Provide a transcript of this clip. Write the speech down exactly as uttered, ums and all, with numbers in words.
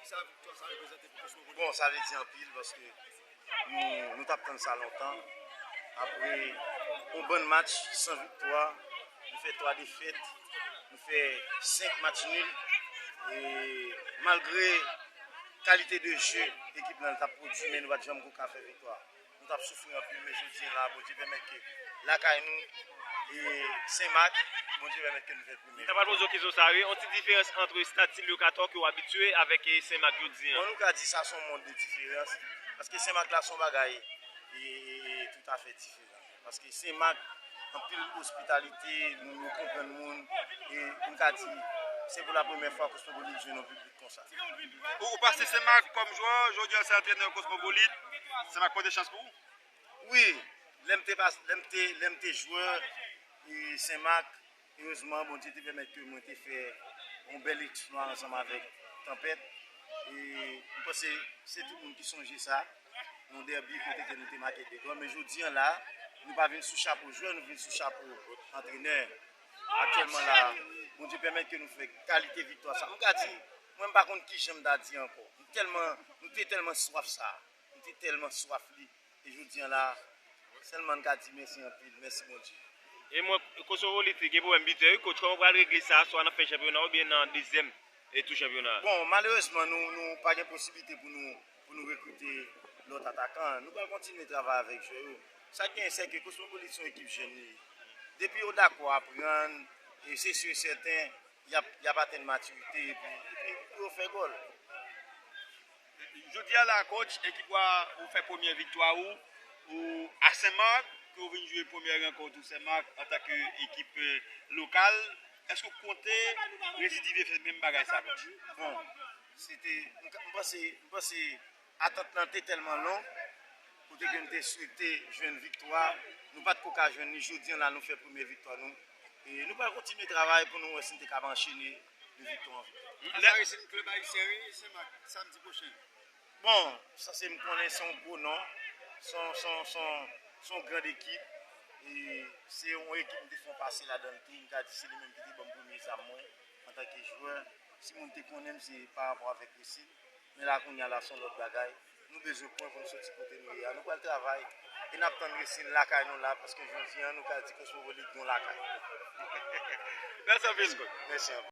Bon, sa vle di anpil paske nou, nou t ap tann sa lontan. Apre yon bann match san viktwa, nou fè twa defèt, nou fè senk match nil. E malgre kalite de je ekip nan t ap pwodui, men nou pa t janm ko ka fè viktwa. Nou t ap soufri anpil, men jodi a la, Bondye pèmèt ke lakay nou, e Senmak, Bondye pèmèt ke nou fè premye. Mwen ta pral poze w kesyon sa a, wi. Yon ti diferans ant Stade Sylvio Cator ke w abitye avèk, e, Senmak jodi a. Bon, nou ka di sa se yon mond de diferans. Paske Senmak la se yon bagay, e, e, e, toutafè diferan. Paske Senmak, anpil ospitalite, moun yo konprann moun, e nou ka di, se pou la premyè fwa Cosmopolite jwenn yon piblik konsa. Ou, ou pase Senmak kòm jwè, jodi a se antrenè Cosmopolite. Senmak pote chans pou ou? Wi, lè m te pas-, lè m te, lè m te jwè, e, Senmak, erezman, Bondye te pèmèt ke mwen te fè yon bèl eksplwa ansanm avèk Tanpèt. E m panse se tout moun ki sonje sa, yon dèbi kote ke nou te make de gòl. Men jodi a la, nou pa vin sou chapo jwè, nou vin sou chapo antrenè. Aktyèlman la, Bondye pèmèt ke nou fè kalite viktwa sa. M ka di, mwen m pa konn kijan m ta di ankò. M tèlman, nou te tèlman swaf sa. Nou te tèlman swaf li. E jodi a la, sèlman n ka di mèsi anpil. Mèsi Bondye. E mwen, Cosmopolite gen pwoblèm bitè, wi, coach. Kòman w pral regle sa, swa nan fen chanpyona oubyen nan dezyèm e tou chanpyona a? Bon, malerezman, nou, nou pa gen posiblite pou nou, pou nou rekrite lòt atakan. Nou pral kontinye travay avèk jwè yo. Sa k genyen, se ke Cosmopolite se yon ekip jèn li ye. Depi yo dakò aprann, e se si e sèten, y ap, y ap atenn matirite epi, epi pou yo fè gòl. Jodi a la, coach, ekip ou a, ou fè premyè viktwa ou, ou a Senmak, ke ou vin jwe premyè rankont ou Senmak antanke ekip, e, lokal. Èske ou konte residive fè menm bagay sa, coach? Bon, se te, m ka, m panse, m panse atant lan te tèlman long, kote ke n te swete jwenn viktwa, nou pa t ko ka jwenn li. Jodi a la, nou fè premyè viktwa nou. E nou pral kontinye travay pou nou wè si n te kapab anchene de viktwa an viktwa. Lè- Azaris se klèb ayisyen, wi, Senmak, samdi pwochen. Bon, sa se m konnen se yon gwo non. Se yon, se yon, se yon, se yon grand ekip. E se yon ekip m te fè yon pase ladan l tou. M ka di se li menm ki te ban m premye zam mwen antanke jwè. Si moun te konnen m, se pa rapò avèk Resil. Men la kounye a la, se yon lòt bagay. Nou bezwen pwen pou nou soti kote nou ye a. Nou pral travay. E n ap tann Resil lakay nou la, paske jodi a, nou ka di Cosmopolite gon lakay. Mèsi anpil. Mèsi anpil.